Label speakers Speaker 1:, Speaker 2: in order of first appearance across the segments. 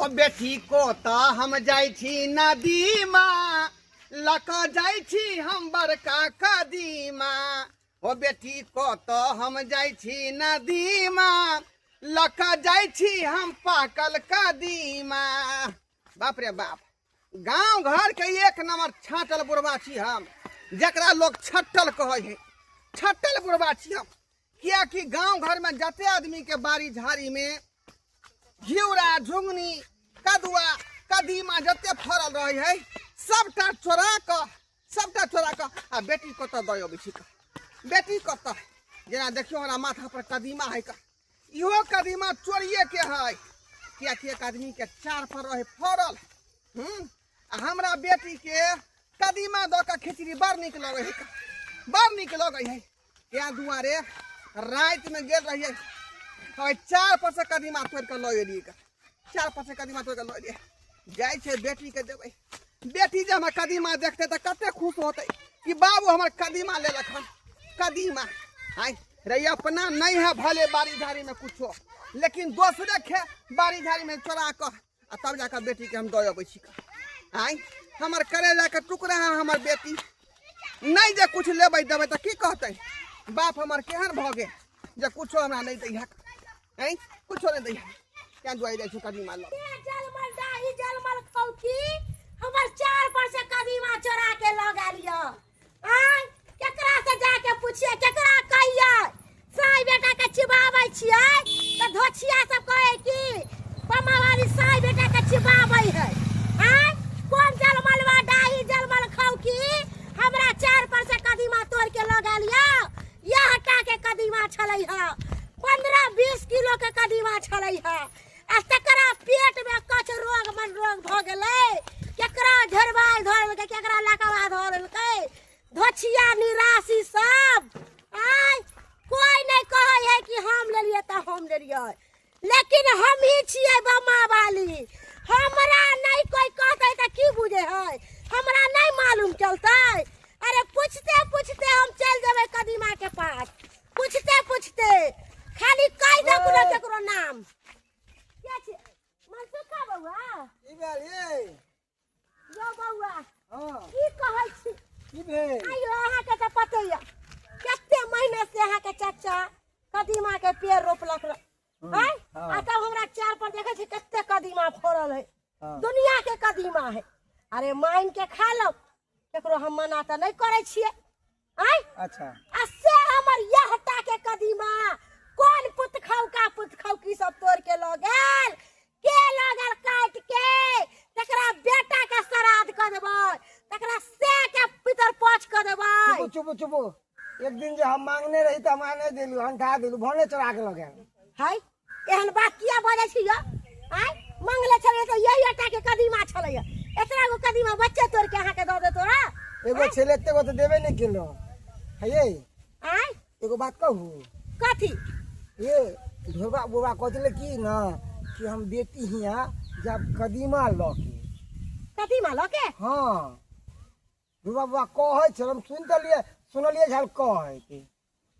Speaker 1: ओ बेटी कोता हम जाइ छी नदीमा, लऽ कऽ जाइ छी हम बड़का कदीमा। ओ बेटी कतऽ हम जाइ छी नदीमा, लऽ कऽ जाइ छी हम पाकल कदीमा। बाप रे बाप, गाँव घरके एक नंबर छाँटल बुढ़बा छी हम, जकरा लोक छट्टल कहै है। छट्टल बुढ़बा छी हम, कियाकि गाँव घरमे जते आदमीके बाड़ी झाड़ीमे घिउरा झुंगनी कदुआ कदीमा जते फड़ल रहै है, सबटा चोरा कऽ, सबटा चोरा कऽ आ बेटी कतऽ दऽ अबै छी। बेटी कतऽ, जेना देखियौ हमरा माथा पर कदीमा है का, इहो कदीमा चोरिए के है, कियाकि एक आदमी के चार पर रहे फड़ल। आ हमरा बेटी के कदीमा दऽ कऽ खिचड़ी बड़ नीक लगै है, बड़ नीक लगै है। त्या दुआरे रातिमे गेल रहियै, ओहि चार पर से कदीमा तोड़ि कऽ लऽ एलियै, चार पर से कदीमा तोड़ि कऽ लऽ एलियै। जाइ छै बेटीके देबै, बेटी जे हमर कदीमा देखतै तऽ कते खुश होतै कि बाबू हमर कदीमा लेलक हन कदीमा। आइ रे अपना नहीं है भले बाड़ी झाड़ी में कुछो, लेकिन दोसरे खे बाड़ी झाड़ी में चोरा कऽ आ तब जाकऽ बेटीके हम दऽ अबै छी। आइ हमर करेजाके टुकड़ा है हमर बेटी, नहि जे कुछ लेबै देबै तऽ की कहतै बाप हमर केहन भऽ गेल जे कुछो हमरा नहि दैहे, आँय कुछो नहि दैहे। तेँ दुआरे जाइ छी कदीमा लऽ।
Speaker 2: जलमल डाही जलमल खौकी हमर चार पर से कदीमा चोरा के लऽ गेल यऽ। आँय केकरा से जाके पूछिए, केकरा कहिए? साई बेटा के चिबाबै छियै तऽ धोछिया सब कहे कि पमावाली साई बेटा के चिबाबै है। आँय कोन जलमलवा डाही जलमल खौकी हमरा चार पर से कदीमा तोड़ के लऽ गेल यऽ। यह हटा के कदीमा छलै हँ, 15-20 किलो के कदीमा छलै हँ। आ तकरा पेट में कछ रोग मन रोग भऽ गेलै, केकरा झरबाइ धऽ लेलकै, केकरा लकवा धऽ लेलकै, धोछिया निराशी सब। आय कोइ नहि कहै है कि हम लेलियै तऽ हम लेलियै, लेकिन हम ही छियै बमा वाली। हमरा नहि कोइ कहतै तऽ की बुझै है, हमरा नहि मालूम चलतै। अरे पूछते पूछते हम चलि जेबै कदीमा के पास, पूछते पूछते खाली कहि दे कोनो केकरो नाम। के छी मनसुखा बौआ?
Speaker 3: की भेल ये?
Speaker 2: यो बौआ।
Speaker 3: हाँ।
Speaker 2: की कहै छी?
Speaker 3: की भेल?
Speaker 2: आइयो अहाँके तऽ पते यऽ कते महीना से अहाँके चाचा कदीमा के पेड़ रोपलक रह। आँय?
Speaker 3: हाँ।
Speaker 2: आ तब हमरा चार पर देखै छी कते कदीमा फड़ल है।
Speaker 3: हाँ।
Speaker 2: दुनिया के कदीमा है। अरे मानि के खा लो, केकरो हम मना तऽ नहि करै छियै। आँय?
Speaker 3: अच्छा।
Speaker 2: आ से हमर यह हटा के कदीमा कोन पुत खाउ का पुत खाउ की सब तोड़ के लऽ गेल, के लऽ गेल काटि के, तकरा बेटा के श्राद्ध कऽ देबै, तकरा से के पितर पछ कऽ देबै।
Speaker 3: चुपू चुपू चुपू, एक दिन जे हम मांगने रही तऽ हमरा नहि देलू, अंठा देलू, भने चोरा के लऽ गेल।
Speaker 2: है एहन बात किया बजै छी यौ? आँय मंगले छलै तऽ यही आटा के कदीमा छलै, एतना गो कदीमा बच्चे तोड़ के अहाँके दऽ देतो रह।
Speaker 3: एगो छलै एते गो तऽ देबे नहि केलहुँ। है ये
Speaker 2: आँय
Speaker 3: एगो बात कहू?
Speaker 2: कथी?
Speaker 3: ये ढोबा बुढ़बा कहै छलै की न कि हम बेटी हियाँ जब कदीमा लऽ के।
Speaker 2: कदीमा लऽ के?
Speaker 3: हाँ ढोबा बुढ़बा कहै छल, हम सुनि तऽ लिए, सुनलियै छल कहैत।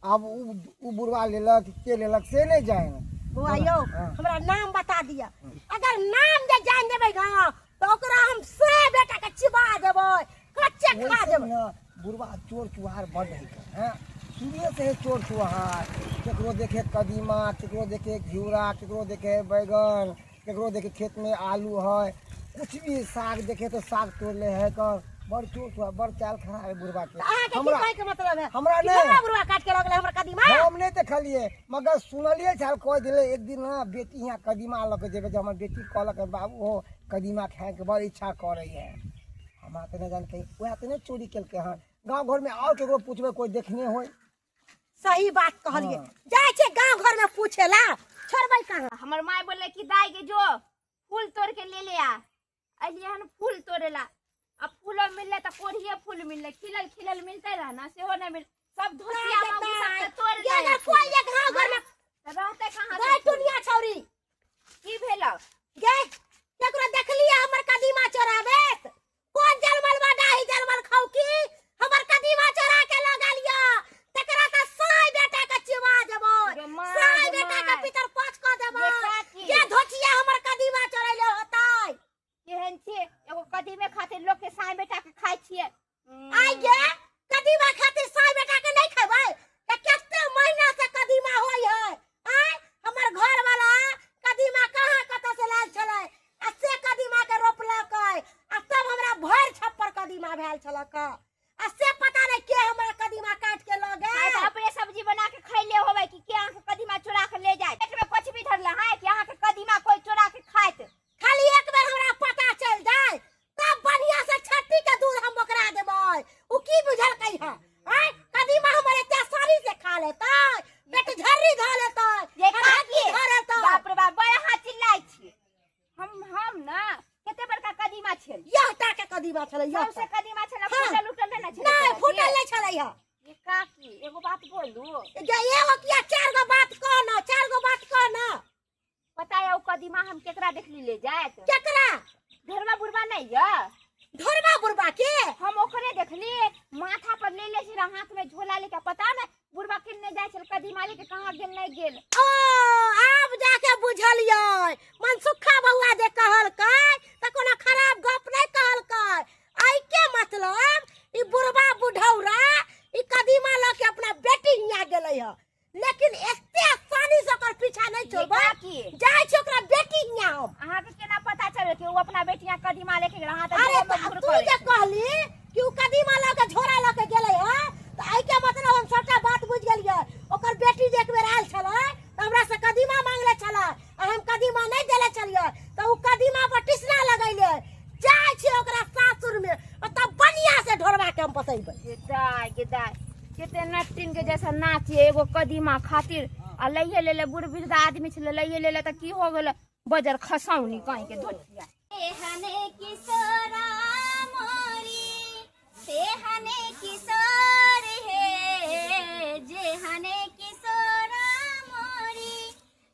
Speaker 3: आब उ बुढ़वा लेलक के लेलक से नहि जानि।
Speaker 2: बौआ यौ।
Speaker 3: हाँ।
Speaker 2: हमरा नाम बता दिअ, अगर नाम जे जानि देबै ने तऽ ओकरा हम से बेटा के चिबा देबै, कच्चे खा
Speaker 3: वैसे
Speaker 2: देबै।
Speaker 3: न बुढ़वा चोर चुहार बड है, हैं शुरुए से है चोर चुहार। केकरो देखे कदीमा, केकरो देखे घिउरा, केकरो देखे बैगन, केकरो देखे खेत में आलू है, कुछ भी साग देखे तो साग तोड़ ले है कर। बड़ चोर चुहार, बड़ चाल खराब है बुढ़वा के।
Speaker 2: तऽ अहाँके की
Speaker 3: हमरा
Speaker 2: कहै के मतलब है?
Speaker 3: हमरा
Speaker 2: कि
Speaker 3: नहि।
Speaker 2: हमरा बुढ़वा काट के लऽ गेलै हमर कदीमा?
Speaker 3: हम नहि देखलियै, मगर सुनलियै छल कह दिले एक दिन ना बेटी यहाँ कदीमा लऽ के जेबै, जे हमर बेटी कहलक बाबू हो कदीमा खायके बड़ इच्छा करै है। हमरा तऽ नहि जान कहीं वएह तऽ नहि चोरी केलकै हन। गाँव घरमे आओर केकरो पूछबै कोइ देखने होय।
Speaker 2: सही बात कहलियै।
Speaker 3: हाँ।
Speaker 2: जाइ छै गाँव घर में पूछे ला, छोड़बै कहाँ?
Speaker 4: हमर माय बोलले कि दाई के जो फूल तोड़ के ले ले आ। अलियै हन फूल तोड़े ला, आ फूलो मिलले तऽ कोढ़िए फूल मिलले, खिलल खिलल मिलते रह ना, सेहो नहि मिल, सब धोतिया
Speaker 2: दाई,
Speaker 4: मौगी सब
Speaker 2: दाई,
Speaker 4: के तोड़
Speaker 2: ये अगर
Speaker 4: दै।
Speaker 2: कोई एक गाँव घर में
Speaker 4: तऽ रहते कहाँ
Speaker 2: गई
Speaker 4: से फूल?
Speaker 2: टुनिया छौरी।
Speaker 4: की भेलौ?
Speaker 2: गे केकरो देखलियै हमर कदीमा चोराबैत? कोन जलमल डाही जलमल खाउ की हमर कदीमा चोरा के लऽ गेल यऽ? तकरा तऽ साई बेटा के चिबा देबै,
Speaker 4: गे माय,
Speaker 2: साई
Speaker 4: गे
Speaker 2: बेटा के
Speaker 4: माय।
Speaker 2: पितर पाँच कऽ देबै।
Speaker 4: गे काकी।
Speaker 2: के धोचिया हमर कदीमा चोरैले होतै? छलक आ से पता नहीं के हमरा कदीमा काट के लऽ
Speaker 4: हाँ,
Speaker 2: गेल।
Speaker 4: तऽ अपने सब्जी बना के खैले होबै कि के अहाँके कदीमा चोरा के ले जाए? पेट में कुछ भी धरल है कि अहाँके कदीमा कोई चोरा के खाइत?
Speaker 2: खाली एक बेर हमरा पता चल जाए तब बढ़िया से छट्टी के दूध हम ओकरा देबै। उ की बुझलकै है? आँय, कदीमा हमर एते आसानी से खा लेतै, पेट झर्री धऽ लेतै,
Speaker 4: ये
Speaker 2: खराकी
Speaker 4: काकी
Speaker 2: धऽ लेतै।
Speaker 4: बाप रे बाप, बड़ा अहाँ चिल्लाइ छी। हम ना कते बड़का कदीमा छल?
Speaker 2: यह टा के कदीमा छलै, यह
Speaker 4: सबसे कदीमा छल।
Speaker 2: हाँ।
Speaker 4: फूटल उटल नहि ने छलै?
Speaker 2: नहि,
Speaker 4: तोरा
Speaker 2: फूटल
Speaker 4: के?
Speaker 2: नहि छलै है।
Speaker 4: ये काकी, एगो बात बोलू?
Speaker 2: जे एगो किया, चार गो बात कह न, चार गो बात कह न।
Speaker 4: पता है ओ कदीमा हम केकरा देखली ले जायत?
Speaker 2: केकरा?
Speaker 4: ढेरवा बुढ़वा नहीं या?
Speaker 2: ढोरबा बुढ़बा के?
Speaker 4: हम ओकरे देखली, माथा पर ले ले छल, हाथ में झोला लेके। पता न बुढ़वा केने जाय छल कदीमा लेके, कहाँ गेल नहीं गेल।
Speaker 2: ओ, आब जाके बुझलियै, मनसुखा बौआ जे कहलकै तऽ कोनो खराब गप नहि कहलकै। आइ के मतलब ई बुढ़बा बुढ़ौरा ई कदीमा लऽ के अपना बेटी हियाँ गेलै ह, लेकिन एते आसानी से ओकर पीछा नहीं
Speaker 4: ये
Speaker 2: छोड़बै।
Speaker 4: काकी,
Speaker 2: जाइ छी ओकरा बेटी हियाँ हम।
Speaker 4: अहाँके केना पता चलल कि ओ अपना बेटिया कदीमा लेके गेल? अहाँ तऽ
Speaker 2: अरे
Speaker 4: झोला में घूर
Speaker 2: तू
Speaker 4: करै
Speaker 2: जे
Speaker 4: छी।
Speaker 2: कहली कि उ कदीमा लऽ के झोरा लऽ के गेलै हँ, तऽ एहि के मतलब हम सबटा बात बुझि गेलियै। ओकर बेटी जे एक बेर आयल छलै तऽ हमरा से कदीमा मांगले छलै आ हम कदीमा नहि देले छलियै, तऽ उ कदीमा पर टिसना लगैले। जाइ छी ओकरा सासुर में, ओतऽ बढ़िया से ढोरबा के हम बसेबै।
Speaker 4: गे दाय, गे दाय, कते नट्टिन के जैसा नाचे एगो कदीमा खातिर आ लइये लेले। बूढ़ वृद्ध आदमी छलै, लइये लेले तऽ की हो गेलै? बजर खसौनी कहीं के धोतिया।
Speaker 5: तेहने किशोरा मोरी, तेहने किशोर हे, जेहने किशोरा मोरी,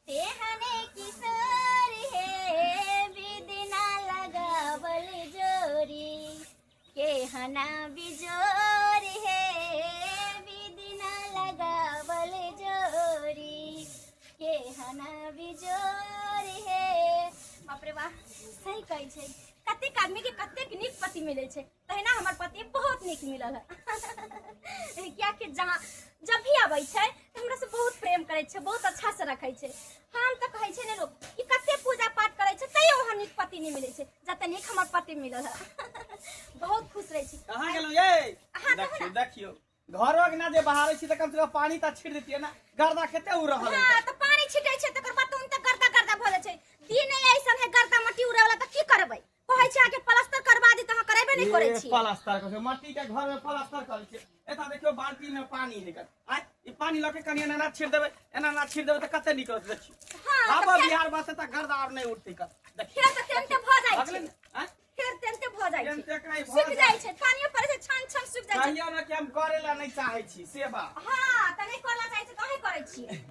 Speaker 5: तेहने किशोर हे, विदिना लगावल जोरी, केहना बिजोर हे, विदिना लगावल जोरी, केहना बिजोर हे। बाप रे वाह, सही कहै छै, कतेक आदमी के कतेक नीक पति मिलै छै, तहिना हमर पति बहुत नीक मिलल है, कियाकि जहाँ जब भी अबै छै तऽ हमरा से बहुत प्रेम करै छै, बहुत अच्छा से रखै छै। हम तऽ कहै छै ने लोक कि कते पूजा पाठ करै छै तैयो ओहन नीक पति नहि मिलै छै जते नीक हमर पति मिलल है। बहुत खुश रहै छी।
Speaker 1: कहाँ गेलहुँ ये?
Speaker 5: अहाँ कहू।
Speaker 1: देखियौ, देखियौ, घरो अंगना जे बहारै छी तऽ कम से कम पानी तऽ छीट देतियै ने, गर्दा कते उड़ रहल है।
Speaker 5: हाँ, तऽ पानी छिटै छै तकर बाद तुरंत गर्दा गर्दा भऽ जाइ छै। दिन ऐसन है गर्दा मट्टी उड़े वाला, तऽ की करबै? कहै छै अहाँके प्लास्टर करवा दी तऽ अहाँ करेबे नहि करै
Speaker 1: ए,
Speaker 5: छी।
Speaker 1: प्लास्टर करै छै, मट्टी के घर में प्लास्टर करै छै। एतऽ देखियौ, बाल्टी में पानी है। आय ई पानी लऽ के कनि एना एना छीट देबै, एना एना छीट देबै तऽ कते निक रहतै, देखियौ।
Speaker 5: हाँ,
Speaker 1: आब
Speaker 5: तऽ फेर
Speaker 1: बिहार बसते तऽ गर्दा आर नहि उठतै कर। देखियौ।
Speaker 5: फेर तऽ तेनते भऽ जाइ
Speaker 1: भऽ गेलै
Speaker 5: छै।
Speaker 1: ने? आँय?
Speaker 5: फेर तेनते भऽ जाइ छै।
Speaker 1: तेनते काहे भऽ
Speaker 5: सुखि
Speaker 1: जाइ?
Speaker 5: जाइ छै, पानियो पड़ै छै, छन छन सुखि जाइ छै।
Speaker 1: कहियौ ने कि हम करे ला नहि चाहै छी से बात।
Speaker 5: हाँ, तऽ नहि करला चाहै छै तऽ अहीं करै छियै।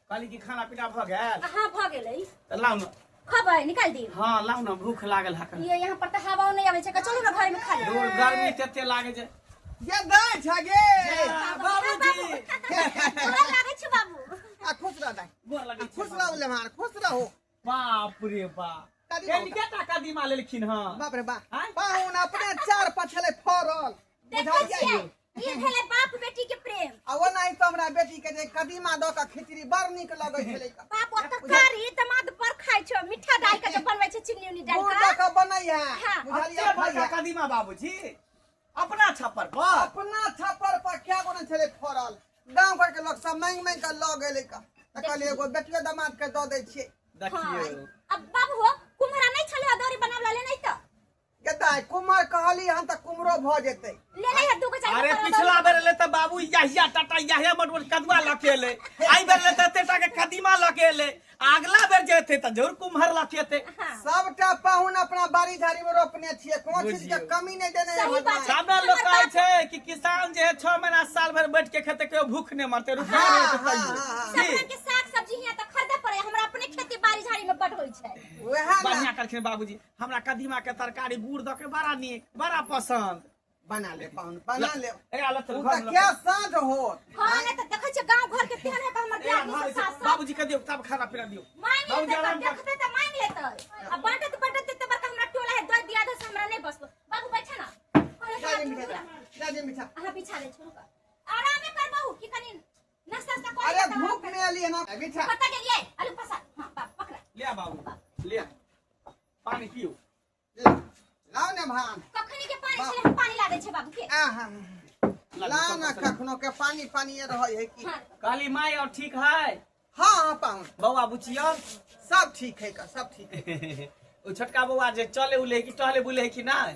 Speaker 1: कहली कि खाना पीना भऽ गेल?
Speaker 5: हाँ, भऽ गेलै।
Speaker 1: तऽ लाउ ने।
Speaker 5: खबै? निकालि दी?
Speaker 1: हाँ, लाउ ने, भूख लागल है कनि।
Speaker 5: ये यहाँ पर तऽ हवा नहि आबै छै, चलू ने घर में खा लेब।
Speaker 1: दूर गर्मी तते लागे छै।
Speaker 3: ये दै छ गे।
Speaker 1: बाबूजी।
Speaker 5: गोर लागै छै बाबू।
Speaker 3: आ खुश रह दाइ।
Speaker 1: गोर लगै छै।
Speaker 3: खुश रहू लेमार, खुश रहू।
Speaker 1: बाप रे बाप,
Speaker 3: कदीमा।
Speaker 1: केटा कदीमा लेलखिन हँ?
Speaker 3: बाप रे बाप।
Speaker 1: आँय?
Speaker 3: पाहुन अपने चार पछले फरल।
Speaker 5: देखै
Speaker 3: बुझलियै?
Speaker 5: छियै, ई भेलै बाप बेटी के प्रेम।
Speaker 3: आ ओनाहि तऽ हमरा बेटी के जे कदीमा दऽ कऽ खिचड़ी बड़ नीक लगै छलै।
Speaker 5: बाप, ओतऽ कारी दमाद बड़ खाइ छौ, मीठा डालि के जे बनबै छै, चिन्नी उन्नी डालि
Speaker 3: गुड़
Speaker 5: के।
Speaker 3: दऽ कऽ बनै है।
Speaker 5: हाँ।
Speaker 3: बुझलियै?
Speaker 1: एते बड़का कदीमा बाबूजी अपना छप्पर पर?
Speaker 3: अपना छप्पर पर क्या गोने छलै फरल, गाँव घर के लोक सब मांगि मांगि कऽ लऽ गेलै कऽ, तऽ कहलियै एगो बेटियो दमाद के दऽ दै छियै।
Speaker 1: देखियौ।
Speaker 5: अब बाबू हो, कुम्हरा नहि छलै अदौरी बनावला ले नहि तऽ
Speaker 3: गेदाइ, कुम्हर कहली हन तऽ कुम्हरो भऽ जेतै।
Speaker 5: ले ले है दूगो चारि
Speaker 1: अरे
Speaker 5: गो।
Speaker 1: पिछला बेर एलै तऽ बाबू याहिया टाटा याहिया मोट मोट कदुआ लऽ के एलै, एहि बेर एलै तऽ एते टा के कदीमा लऽ के एलै, अगला बेर जे एतै तऽ जरूर कुम्हर लऽ के एतै।
Speaker 3: सबटा पाहुन अपना बाड़ी झाड़ी में रोपने छियै, कोनो चीज के
Speaker 1: बुझियौ।
Speaker 3: कमी नहि देने है
Speaker 5: सही बात
Speaker 3: भगवान।
Speaker 5: छै।
Speaker 1: सामने लोक कहै छै कि किसान जे है 6 महीना साल भरि बैठ के खेतै, केओ भूख नहि मरतै, रुपया
Speaker 3: हाँ,
Speaker 1: नहि हेतै
Speaker 3: हाँ,
Speaker 1: तैयो।
Speaker 3: हाँ, हाँ।
Speaker 5: सब
Speaker 1: की?
Speaker 5: रंग के साग सब्जी हियाँ तऽ खरीदे पड़े, हमरा अपने खेती बाड़ी झाड़ी में बड होइ छै।
Speaker 3: वएह ने।
Speaker 1: बढ़िया करखिन बाबूजी, हमरा कदीमा के तरकारी गुड़ दऽ के बड़ा नीक, बड़ा पसंद।
Speaker 3: बना ले पाहुन, बना ले।
Speaker 1: एकरा लऽ चल
Speaker 3: उ
Speaker 1: घर
Speaker 3: तऽ
Speaker 1: लऽ
Speaker 3: क्या
Speaker 1: चल।
Speaker 3: साँझ होत।
Speaker 5: हाँ, नहि तऽ देखै छियै गाँव घर के तेहन है तऽ हमर
Speaker 1: एकरा
Speaker 5: दियादनी
Speaker 1: घर
Speaker 5: सब सास सब
Speaker 1: बाबूजी के दियौ, तब खाना पीना दियौ।
Speaker 5: मांगि
Speaker 1: बाबूजी
Speaker 5: लेतै।
Speaker 1: आराम
Speaker 5: तऽ
Speaker 1: कर।
Speaker 5: देखतै तऽ मांगि लेतै आ बाँटत बाँटत तऽ बड़का हमरा टोला है, दस दियाद से हमरा नहि बसबो। बाबू, बैठे ना। कहले
Speaker 3: जा
Speaker 5: तऽ
Speaker 3: दे मिठा, जा दे मिठा।
Speaker 5: अहाँ बिछा दे, छोड़ू कऽ आरामे करबहु कि कनि नाश्ता उस्ता कऽ
Speaker 3: अरे
Speaker 5: लेबै तऽ
Speaker 3: धूप में एली ना, बिछा।
Speaker 5: कतऽ गेलियै? आलू पसार। हाँ बाप, पकड़ा।
Speaker 1: लिया बाबू, लिया, पानी पियो।
Speaker 3: ले,
Speaker 1: लाओ ने भान।
Speaker 5: कखनी के पानी छले, हम पानी ला दै छै बाबू के।
Speaker 1: आहा, ला ना, कखनो के पानी पानी रहै है की।
Speaker 5: हाँ।
Speaker 6: कहली माय और ठीक है?
Speaker 1: हाँ हाँ पाहुन।
Speaker 6: बौआ बुचिया
Speaker 1: सब ठीक है का, सब ठीक है।
Speaker 6: ओ छोटका बौआ जे चले उले कि टहले बुले कि नहीं?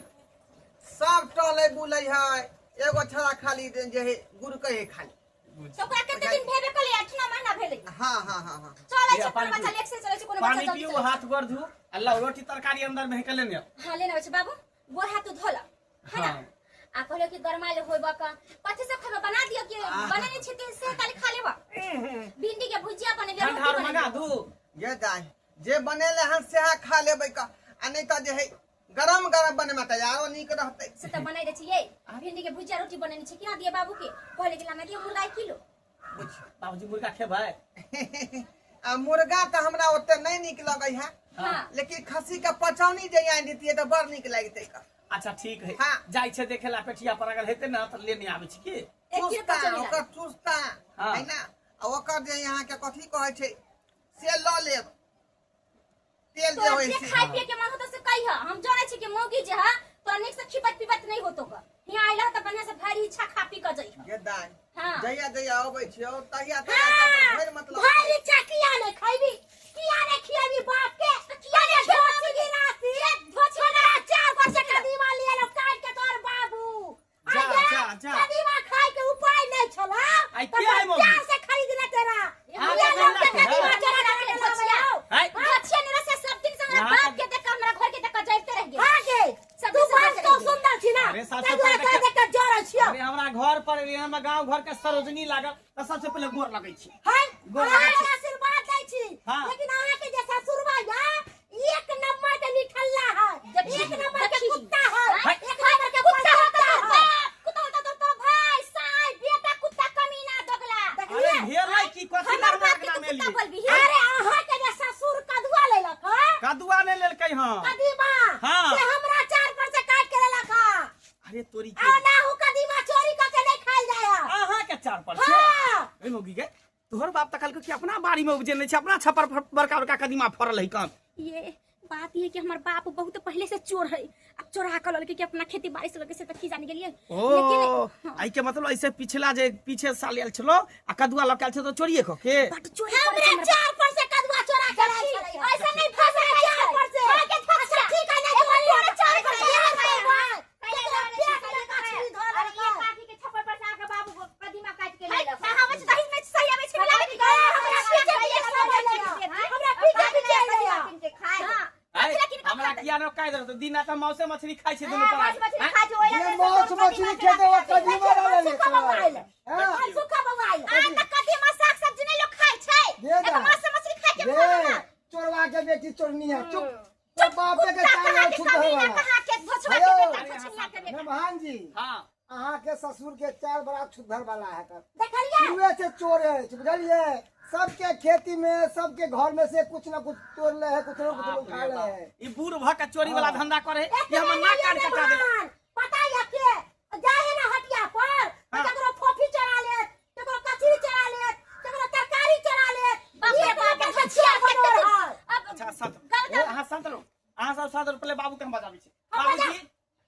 Speaker 1: सब टहले बुले है, एगो छड़ा खाली जे है गुरु कहे खाली।
Speaker 5: तो ओकरा कते दिन भेबे कले? 8-9 महीना भेलै।
Speaker 1: हाँ हाँ हाँ हाँ।
Speaker 5: चलै
Speaker 6: ये
Speaker 5: छै
Speaker 6: पानी
Speaker 5: कोनो बच्चा
Speaker 6: पीऊ।
Speaker 5: लेट से चलै छै, कोनो बच्चा
Speaker 6: पानी
Speaker 5: जल्दी
Speaker 6: पीऊ,
Speaker 5: चलै छै।
Speaker 6: हाथ गोर धू, अल्लाह रोटी तरकारी अंदर में हेकले ने।
Speaker 5: हाँ, लेने छै बाबू, गोर हाथ धो ल है ना।
Speaker 6: हाँ।
Speaker 5: आ कहलो कि गरमा ले होइबा का कथि सब खाना बना दियो कि बनेने छी ते से काली खा लेबा। भिंडी के भुजिया बनेलियो,
Speaker 6: ठंडा
Speaker 5: रोटी
Speaker 6: मंगा
Speaker 5: बनेलियो।
Speaker 6: दू।
Speaker 1: ये दाय जे बनेले हन सेहा खा लेबै का, आ नहीं तो जे है गरम गरम बने में तऽ आरो नीक रहतै।
Speaker 5: से तऽ बनाइ दै छियै, भिंडी के भुजिया रोटी बनेने छी, केना दिए बाबू के? कहले कि लाना दियो मुर्गा 1 किलो।
Speaker 6: बाबूजी मुर्गा खेबै?
Speaker 1: आ मुर्गा तऽ हमरा ओते नहीं नीक लगै है।
Speaker 5: हाँ।
Speaker 1: लेकिन खस्सी के पचौनी जे आनि दितियै तऽ बड़ नीक लगतै का।
Speaker 6: अच्छा ठीक है।
Speaker 1: हाँ।
Speaker 6: जाइ छै देखेला पेठिया पर अगर हेतै ना तऽ लेने आबै छी की।
Speaker 5: 1 किलो
Speaker 1: चुस्ता
Speaker 5: पचौनी
Speaker 1: ओकर चुस्ता
Speaker 6: हाँ।
Speaker 1: है ना, आ ओकर जे यहाँ के कथी कहै छै से लऽ लेब, तेल जे
Speaker 5: तोरा
Speaker 1: होइ
Speaker 5: जे
Speaker 1: छै।
Speaker 5: खाय पिए के मन होतो से कहिह, हम जानै छी कि मौगी जे है तोरा नीक से खिपत पिपत नहीं होतो का। हियां आइला तऽ बढ़िया से भरि इच्छा खा पी के जइह।
Speaker 1: गे दाय।
Speaker 5: हाँ।
Speaker 1: जहिया जहिया अबै छियौ तहिया तहिया
Speaker 2: हाँ।
Speaker 1: भरि मतलब
Speaker 2: भरि इच्छा किया नहीं खैबी, किया नहीं खियाबी बाप के?
Speaker 5: किया नहीं
Speaker 2: धोती गिरासी,
Speaker 5: धोती
Speaker 2: हमरा 4 वर्ष कदीमा लिए लो काट के तोर बाबू।
Speaker 6: जा,
Speaker 2: आगे
Speaker 6: जा, जा।
Speaker 2: कदीमा खाय के उपाय नहीं छला।
Speaker 6: आई
Speaker 2: तो
Speaker 6: किया है मम्मी?
Speaker 2: चार से खरीद ले तेरा।
Speaker 6: हाँ,
Speaker 2: ये
Speaker 6: तो
Speaker 2: लोग के
Speaker 6: हमरा
Speaker 2: कदीमा
Speaker 6: है।
Speaker 2: चोरा के
Speaker 5: धोचिया।
Speaker 6: है।
Speaker 5: धोचिया ने से सब दिन से हमरा
Speaker 6: यहाँ
Speaker 5: बाप
Speaker 6: तक-
Speaker 5: के देख के, हमरा घर के देख के जलते रह गेल।
Speaker 2: हाँ गे,
Speaker 5: सब
Speaker 2: तू
Speaker 5: दिन से
Speaker 2: बात
Speaker 5: जलते
Speaker 2: तो
Speaker 5: रह गेल।
Speaker 2: सुंदर छी ना।
Speaker 6: अरे सासु
Speaker 2: तै दुआरे
Speaker 6: पर
Speaker 2: तोरा देख के जरै छियौ।
Speaker 6: अरे हमरा घर पर एलियै, हमरा गांव घर के सरोजनी लागल तऽ सबसे पहिले गोर लगै छी।
Speaker 2: है,
Speaker 6: गोर
Speaker 2: अहाँ
Speaker 6: लगै छी।
Speaker 2: के आशीर्वाद दै छी।
Speaker 6: हाँ।
Speaker 2: लेकिन अहाँ के जे ससुरबा या 1 नंबर के निठल्ला है,
Speaker 5: देखी,
Speaker 2: 1 नंबर के
Speaker 5: देखी।
Speaker 2: कुत्ता है,
Speaker 6: है।
Speaker 2: 1 नंबर के
Speaker 5: कुत्ता
Speaker 2: कुत्ता
Speaker 5: होता
Speaker 2: है।
Speaker 5: बाप, कुत्ता होता तो भाई, साई, बेटा कुत्ता कमीना दोगला।
Speaker 2: देखलियै?
Speaker 6: अरे भेलै की कथी
Speaker 5: हमर
Speaker 6: लड़ना
Speaker 5: बाप के
Speaker 6: एकरा
Speaker 5: तू
Speaker 6: में
Speaker 5: कुत्ता
Speaker 6: एलियै?
Speaker 5: बोलबी?
Speaker 2: अरे अहाँ के जे ससुर कदुआ लेलक हँ?
Speaker 6: कदुआ नहि लेलकै हँ।
Speaker 2: कदीमा।
Speaker 6: हाँ।
Speaker 2: से हमरा 4 पर से काट के लेलक हँ।
Speaker 6: अरे तोरी
Speaker 2: आ
Speaker 6: के
Speaker 2: ना हु कदीमा चोरी कऽ के नहीं खायल जाय हँ।
Speaker 6: अहाँ के 4 पर से?
Speaker 2: हाँ।
Speaker 6: ए मौगी गे, तोहर बाप तऽ कहलकै कि अपना बाड़ी में उपजेने छै, अपना छप्पर पर बड़का बड़का कदीमा फड़ल है कम।
Speaker 5: ये बात ये कि हमार बाप बहुत पहले से चोर है, अब चोरा के ललके कि अपना खेती बाड़ी से लगे से त की जान गेलिए।
Speaker 6: ओ
Speaker 5: लेकिन
Speaker 6: आई के मतलब ऐसे पिछला जे पीछे साल आयल छलो आ कदुआ लऽ के आयल छलो तऽ चोरिए कऽ के।
Speaker 5: बट चोरी करे
Speaker 2: हमरा
Speaker 5: छै हमर
Speaker 2: 4 पर से कदुआ चोरा के लायल
Speaker 5: बाप।
Speaker 2: छलै हँ।
Speaker 5: ऐसा नहीं फंस
Speaker 2: हमरा
Speaker 5: सकै
Speaker 2: 4
Speaker 5: छै।
Speaker 2: पर से।
Speaker 5: हाँ के फंस
Speaker 2: अच्छा, ठीक है, नहीं
Speaker 5: एगो
Speaker 2: चोरी
Speaker 5: तोरा 4 पर से
Speaker 2: चार
Speaker 5: आयल
Speaker 2: पर
Speaker 5: है।
Speaker 2: से।
Speaker 4: पहिले
Speaker 2: तोरा
Speaker 4: लड़ै छै,
Speaker 2: पेट में
Speaker 4: पहिले
Speaker 2: मछली धऽ
Speaker 4: अरे
Speaker 2: लेलकै।
Speaker 4: ये काकी के छप्पर पर से आके बाबू कदीमा काट के
Speaker 5: है,
Speaker 4: लेलक।
Speaker 5: कहावत दही में सही आबै छै, मिलाबै
Speaker 2: ए, हमरा पीछे पीछे सब अयलै हँ। हमरा पीछे पीछे अयलै हँ।
Speaker 4: खाय
Speaker 5: हां,
Speaker 6: आइ,
Speaker 5: कथी लए किनको
Speaker 6: हमरा
Speaker 5: खातै?
Speaker 6: किया न काटि देलक? दिन रात हम मांसे मछली खाइ छी दुनू
Speaker 4: हाँ,
Speaker 6: प्राणी।
Speaker 4: माछ मछली
Speaker 6: आँय?
Speaker 4: खाइ छै, ओहि
Speaker 3: ये
Speaker 4: लए
Speaker 3: माछ
Speaker 4: सब
Speaker 3: मछली
Speaker 4: कदीमा
Speaker 3: खेते
Speaker 4: चोरा
Speaker 3: वक्त
Speaker 4: के
Speaker 3: कदीमा
Speaker 2: देखियौ,
Speaker 3: ले
Speaker 2: मनसुखा बौआ अयलै।
Speaker 3: हाँ।
Speaker 2: मनसुखा बौआ अयलै।
Speaker 5: आ त कदीमा साग सब्जी नहीं लोग खाइ छै।
Speaker 3: दे
Speaker 5: एगो
Speaker 3: दा।
Speaker 5: माछ मछली खाइ के
Speaker 3: दे,
Speaker 5: मन ना।
Speaker 3: चोरवा के बेटी चोरनी है, चुप।
Speaker 5: चुप,
Speaker 3: बाप के
Speaker 5: कुत्ता
Speaker 3: चाल
Speaker 5: कहाँ के
Speaker 3: छुप
Speaker 5: कमीना
Speaker 3: वाला।
Speaker 5: कहाँ के धोछवा के
Speaker 3: हेलो।
Speaker 5: बेटा, धोछनिया के बेटा।
Speaker 3: नमहान जी,
Speaker 6: हाँ।
Speaker 3: अहाँ के ससुर के चार बड़ा छुद्धर वाला है कर।
Speaker 2: देखलियै?
Speaker 3: शुरुए से चोर है, बुझलिए? सबके खेती में, सबके घर में से कुछ ना कुछ तोड़ ले है, कुछ ना कुछ
Speaker 6: बाप
Speaker 3: उठा
Speaker 6: रे
Speaker 3: ले
Speaker 6: बाप।
Speaker 3: है।
Speaker 6: ई बूढ़ भऽ के चोरी वाला धंधा करे है,
Speaker 2: एतबे
Speaker 6: ई हमर नाक
Speaker 2: नहीं
Speaker 6: कान
Speaker 2: ये
Speaker 6: कटा देलक।
Speaker 2: भगवान, पता ये के जाए है ना हटिया पर,
Speaker 6: हाँ।
Speaker 2: केकरो फोफी चढ़ा लेत, केकरो कचरी चढ़ा लेत, केकरो तरकारी चढ़ा लेत।
Speaker 5: बाप रे
Speaker 2: ये
Speaker 5: बाप,
Speaker 2: के
Speaker 5: धोछिया
Speaker 2: धोछिया
Speaker 5: के
Speaker 2: बनोर है।
Speaker 5: अब
Speaker 6: अच्छा शांत
Speaker 5: गलत-
Speaker 6: अहाँ शांत रहू, अहाँ सब शांत रहू, पहिले बाबू के हम बजाबै छी।
Speaker 2: हम
Speaker 6: बाबूजी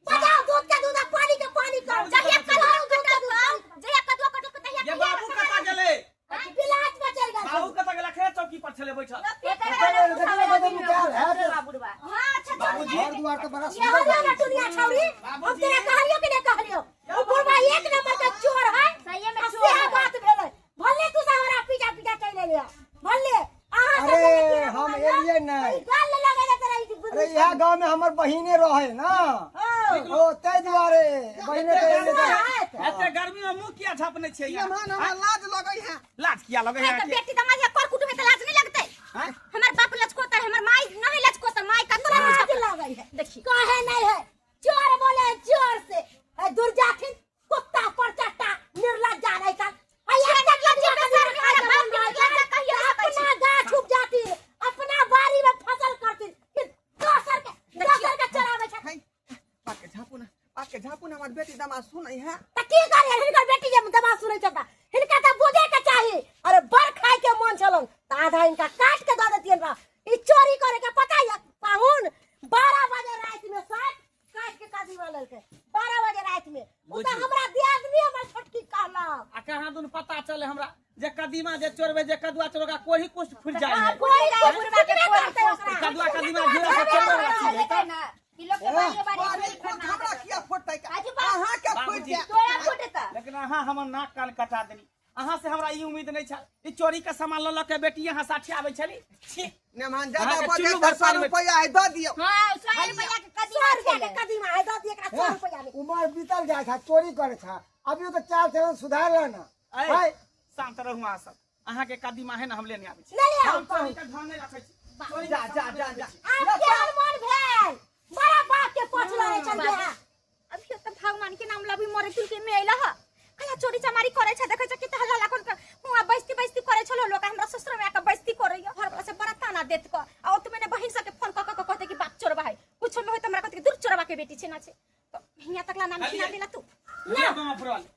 Speaker 2: बजाओ, दूध के दूध आ पानी के पानी कर।
Speaker 6: बाबूजी,
Speaker 5: जहिया
Speaker 6: बजाओ।
Speaker 5: कदुआ कटल, जहिया कदुआ कटल तहिया
Speaker 6: ये बाबू कतऽ गेलै?
Speaker 2: बिलाज में चल गेल।
Speaker 6: बाबू कतऽ गेलै? अखने चौकी पर छलै बैठल।
Speaker 5: हां, अच्छा
Speaker 6: बाबूजी।
Speaker 3: घर द्वार तो बड़ा
Speaker 2: ये
Speaker 3: सुंदर
Speaker 2: हो
Speaker 3: बना
Speaker 2: ना टुनिया छौरी, हम
Speaker 6: बाबूजी।
Speaker 2: तोरा कहलियो कि नहीं कहलियो? ओ बुढ़वा 1 नंबर के चोर है।
Speaker 4: सहिए में
Speaker 2: आ
Speaker 4: चोर
Speaker 2: सेह
Speaker 4: है।
Speaker 2: बात भेलै। भले तू सब हमरा पीछा पीछा चलि एलियै, भले अहाँ सब
Speaker 3: अरे,
Speaker 2: लेकिन
Speaker 3: हम
Speaker 2: हमरा
Speaker 3: एलियै नहि।
Speaker 2: ई गाल लगै ले तोरा ई
Speaker 3: अरे यहाँ गांव में हमर बहिने रहे ना, ओ तै दुआरे बहिने के एलियै तऽ-
Speaker 6: एते गर्मी में मुँह किया झापने छियै यहाँ?
Speaker 1: नमहान, हमरा लाज लगै है।
Speaker 6: लाज किया लगै है
Speaker 5: त बेटी दमाद या कर कुटुम त लाज नहीं लगतै?
Speaker 6: आँय?
Speaker 5: हमर बाप लचकोतर, हमर माई नहीं लचकोतर, माई कतरा
Speaker 2: लाज लगै है।
Speaker 5: देखी।
Speaker 2: काहे नहीं है? चोर बोले जोर से। ए दुर्जाठिन कुत्ता पर चट्टा निर्लज्जा नहीं कर। अपना गाछ उपजाती, अपना बाड़ी में फसल करती, फिर दोसर के चराबै छै।
Speaker 1: है, बाप के झापू ना, बाप के झापू ना, हमर बेटी दमा सुनै है।
Speaker 2: त की करे हिनकर बेटी जे दमा सुनै छै त हिनका त बुझे के चाही। अरे बड़ खाय के मन छलन त आधा हिनका काट के द देतियन बा। ई चोरी करे के पता ये पाहुन 12 बजे रात में साथ काट
Speaker 6: छले हमरा जे कदीमा जे चोरबे जे कदुआ चोरगा कोही कुछ फुट जाय है।
Speaker 4: कोई जाए बुढ़वा के कोई
Speaker 2: करतै ओकरा?
Speaker 6: कदुआ कदीमा घिरा से चोरबे वाला चीज है
Speaker 4: लेते ना कि लोग के बारी बारी
Speaker 1: बारी
Speaker 4: चोरी
Speaker 1: खोट
Speaker 4: करना
Speaker 1: हमरा किया फोटतै?
Speaker 4: आजू बा-
Speaker 1: अहाँ के फुटि
Speaker 6: बाबूजी।
Speaker 1: जायत।
Speaker 4: तोरा फुटता।
Speaker 6: लेकिन अहाँ हमर नाक कान कटा देली। अहाँ से हमरा ई उम्मीद नहीं छल। ई चोरी के सामान ल ल के बेटी यहाँ साठि आबै छली। छी।
Speaker 1: नेमान ज्यादा
Speaker 6: अहाँके
Speaker 1: बजै
Speaker 6: चुल्लू
Speaker 1: तऽ
Speaker 6: भर
Speaker 1: 100
Speaker 6: पानि में-
Speaker 1: रुपैआ है दऽ दियौ।
Speaker 4: हां, 100 रुपया के कदीमा
Speaker 2: 100 रुपया के
Speaker 4: छलै।
Speaker 2: कदीमा है, दऽ दिअ एकरा 100 रुपया में।
Speaker 3: उमर बीतल जाइ छा, चोरी करे छा, अभी तो चाल चलन सुधार ल ना।
Speaker 6: ऐ,
Speaker 3: है
Speaker 6: शांत रहू अहाँ सब। अहाँ के कदीमा है ना हम लेने आबै छी।
Speaker 2: ले ले आउ।
Speaker 6: हम चोरी के धन नहीं रखै छी। चोरी के
Speaker 1: जा जा
Speaker 6: सामान
Speaker 1: जा
Speaker 6: नहीं
Speaker 1: जा।
Speaker 6: रखै छी।
Speaker 2: आब केहन मन भेल? बड़ा बाप के पछ लड़ै छलियै हँ।
Speaker 5: अभी तक भगवान के नाम लबी मरे तुल के में अइला ह। कहिया चोरी चमारी करे छै, देखै छै कि हल्ला हल्ला कर हुआ बेइज्जती बेइज्जती करे छलो लोग, हमरा ससुर में आके बेइज्जती करैया, घर पर से बड़ा ताना देत क। आ ओत मैंने बहिन सबके फोन क क कहते कि बाप चोरबा है, कुछो में होय त हमरा कहते कि दूर चोरबा के बेटी छै ना छै, तो हिया तकला नाम खिला देला तू।
Speaker 6: लिअ मामा पुरवाली,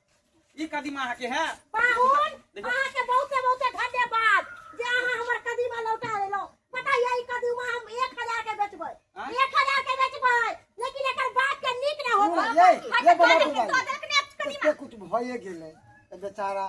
Speaker 6: ई कदीमा अहाँ के है।
Speaker 2: पाहुन,
Speaker 6: देखो।
Speaker 2: अहाँके बहुते बहुते धन्यवाद जे अहाँ हमर कदीमा लौटा देलहुँ। पता ये ई कदीमा हम 1000 के बेचबै,
Speaker 6: आँय?
Speaker 2: 1000 के बेचबै, लेकिन एकर बाप के नीक ना होत।
Speaker 3: ये ये बाबा
Speaker 5: दऽ
Speaker 3: पुरवाली,
Speaker 5: देलक ने कदीमा।
Speaker 3: एते कुछ भइए गेलै तऽ बेचारा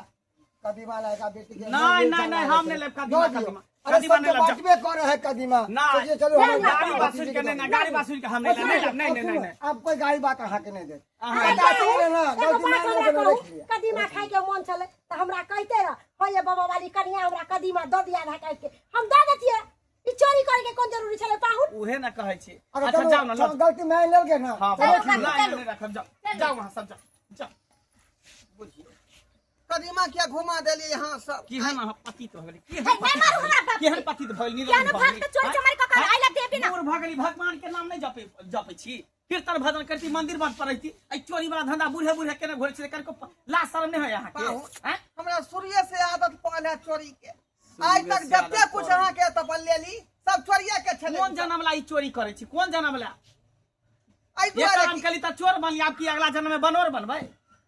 Speaker 3: कदीमा लायका बेटी के
Speaker 6: नहीं, नहीं, नहीं, हम नहीं लेब कदीमा,
Speaker 3: दऽ दियौ।
Speaker 6: कदीमा।
Speaker 3: अरे
Speaker 6: कदीमा
Speaker 3: सबके
Speaker 6: नहीं लेब, जाओ।
Speaker 3: बाँटबे करे है कदीमा।
Speaker 6: नहीं।
Speaker 3: सोचिए चलू हमरा
Speaker 6: गाड़ी बात
Speaker 3: भतीजी
Speaker 6: सुन
Speaker 3: के
Speaker 6: के नहीं,
Speaker 3: दऽ
Speaker 6: ना,
Speaker 3: दियौ।
Speaker 6: गाड़ी बात सुन के हम नहीं लेब, नहीं लेब, नहीं, नहीं, नहीं, नहीं।
Speaker 3: आब कोई गाड़ी बात अहाँके नहीं देत।
Speaker 6: अहाँ-
Speaker 3: पता चलि ना,
Speaker 2: एगो
Speaker 3: गलती
Speaker 2: बात
Speaker 3: मानि
Speaker 2: हमरा
Speaker 3: लेबै,
Speaker 2: कहू,
Speaker 3: रखि लिअ।
Speaker 2: कदीमा खाय के मन छलै तऽ हमरा कहिते रह, हो ये बाबा वाली कनिया हमरा कदीमा दऽ दिया आधा काटि के, हम दऽ देतियै। ई चोरी करे के कोन जरूरी छलै पाहुन?
Speaker 6: उहे ना कहै छी।
Speaker 3: अरे
Speaker 6: अच्छा
Speaker 3: चलू,
Speaker 6: जाओ ना,
Speaker 3: चलू,
Speaker 6: लऽ।
Speaker 3: गलती मानि लेलकै ना।
Speaker 6: हाँ,
Speaker 3: चलू,
Speaker 6: बहुत
Speaker 3: ठीक।
Speaker 6: नहीं, नहीं, नहीं रखब, जाओ जाओ वहाँ सब, जाओ जाओ। बुझियौ
Speaker 1: कदीमा किया घुमा देलियै अहाँ सब?
Speaker 6: केहन अहाँ पतित भऽ गेली, केहन
Speaker 5: हे, नहि मारू हमरा बाप के।
Speaker 6: केहन पतित भऽ गेली,
Speaker 5: किया ने भाग के चोरी चमारी कऽ कऽ आइला देबी ना।
Speaker 6: दूर भऽ गेली, भगवान के नाम नहीं जपे जपै छी, कीर्तन भजन करती, मंदिर बंद पड़ैती, एहि चोरी वाला धंधा बूढ़े बूढ़े केने घुरै छै, कनको लाज शरम नहीं होय अहाँके?
Speaker 1: पाहुन,
Speaker 6: आँय?
Speaker 1: हमरा शुरुए से आदत पड़ल है चोरी के। आइ तक
Speaker 6: से
Speaker 1: जते
Speaker 6: आदत
Speaker 1: कुछ
Speaker 6: पड़ल।
Speaker 1: अहाँके एतऽ पर लेली सब चोरिये के छलै।
Speaker 6: कोन जन्म ला ई चोरी करै छी, कोन जन्म ला?
Speaker 1: एहि
Speaker 6: ये
Speaker 1: दुआरे
Speaker 6: काम
Speaker 1: कि
Speaker 6: केली तऽ चोर बनली, आब की अगला जन्म में बनोर बनबै?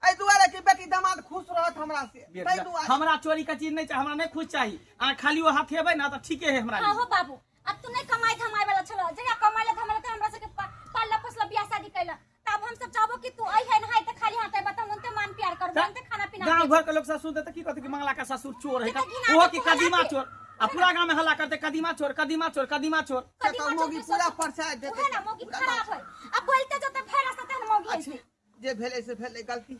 Speaker 1: एहि दुआरे कि बेटी दामाद खुश रहत हमरा से, ताहि दुआरे।
Speaker 6: हमरा चोरी के चीज नहीं चाही, हमरा नहीं खुश चाही। अहाँ खाली ओ हाथ हेबै ना तऽ ठीके है हमरा
Speaker 5: हाँ
Speaker 6: लिए।
Speaker 5: हो बाबू, अब तू नहीं कमाई धमाई वाला छल, जहिया कमाई ला धमाई ला तऽ हमरा सबके पालला पोसला बियाह शादी कैला, तब हम सब चाहबो कि तू आई है ना तऽ खाली हाथ आइबा, तऽ हम उनते मान प्यार करबो, उनते खाना पीना
Speaker 6: गांव
Speaker 5: देबो।
Speaker 6: घर के लोग सब सुनते तऽ की कहते कि मंगला का ससुर चोर है,
Speaker 5: कते घिना
Speaker 6: ओहो
Speaker 5: के
Speaker 6: की
Speaker 5: तू
Speaker 6: कदीमा
Speaker 5: हल्ला
Speaker 6: चोर, आ पूरा गांव में हल्ला करते कदीमा चोर, कदीमा चोर, कदीमा चोर।
Speaker 1: से तऽ
Speaker 5: कदीमा चोर
Speaker 1: मौगी
Speaker 5: के
Speaker 1: पूरा
Speaker 5: ससुर।
Speaker 1: परसाद देतै।
Speaker 5: उहे ना मौगी
Speaker 1: पूरा
Speaker 5: खराब है, अब बोलते जते फेर रास्ता तेहन मौगी है।
Speaker 1: अच्छा, जे भेलै से भेलै गलती,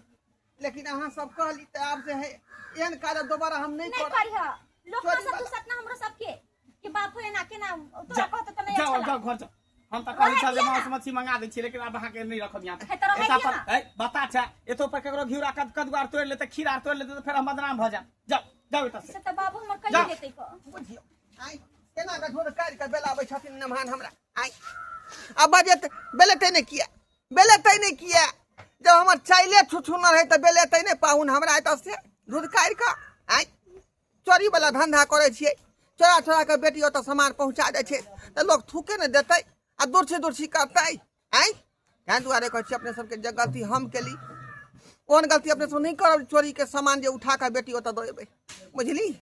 Speaker 1: लेकिन अहाँ सब कहली तऽ आब जे है एहन कार्य दोबारा हम नहीं
Speaker 5: नहीं
Speaker 1: करब।
Speaker 5: करिह, लोक
Speaker 1: चोरी
Speaker 5: सब
Speaker 1: वाला।
Speaker 5: दूसत ना हमरो सबके कि बाप होए ना के ना तोरा
Speaker 6: जाओ,
Speaker 5: कहत तऽ नहीं
Speaker 6: जाओ
Speaker 5: अच्छा
Speaker 6: जाओ
Speaker 5: लागत।
Speaker 6: घर जाओ। हम तऽ कहै
Speaker 5: रहै
Speaker 6: छल जे
Speaker 5: दिअ
Speaker 6: मांस
Speaker 5: ना।
Speaker 6: मछली मंगा दै छी, लेकिन आब अहाँके नहीं रखब यहाँ।
Speaker 5: हे तऽ रहै
Speaker 6: एता
Speaker 5: दिअ
Speaker 6: पर
Speaker 5: ना।
Speaker 6: ए बता छै, एतो पर केकरो घिउरा कदुआ आर तोड़ि लेतै, खीरा आर तोड़ि लेतै तऽ फेर हम बदनाम भऽ जायब। जाओ जाओ एतऽ से।
Speaker 5: से तऽ बाबू हमर
Speaker 6: जाओ।
Speaker 5: कहियो देतै क।
Speaker 1: बुझियौ आइ केना कऽ झोर काटि कऽ बेलाबै छथिन नमहान हमरा। आइ आ बजेत बेलेतै नहि किया, बेलेतै नहि किया? जब हमर चाइले छुछुनर है तऽ बेलेतै नहि पाहुन हमरा एतऽ से झूठ काटि कऽ। आइ चोरी वाला धंधा करै छियै, चोरा चोरा कऽ बेटी ओतऽ सामान पहुँचा दै छै तऽ लोक थूके नहि देतै आ दुर्छी दुर्छी करतै। आइ ताहि दुआरे कहै छी अपने सबके जे गलती हम केली ओहन गलती अपने सब नहि करब, चोरी के सामान जे उठा कऽ बेटी ओतऽ दऽ एबै, बुझली?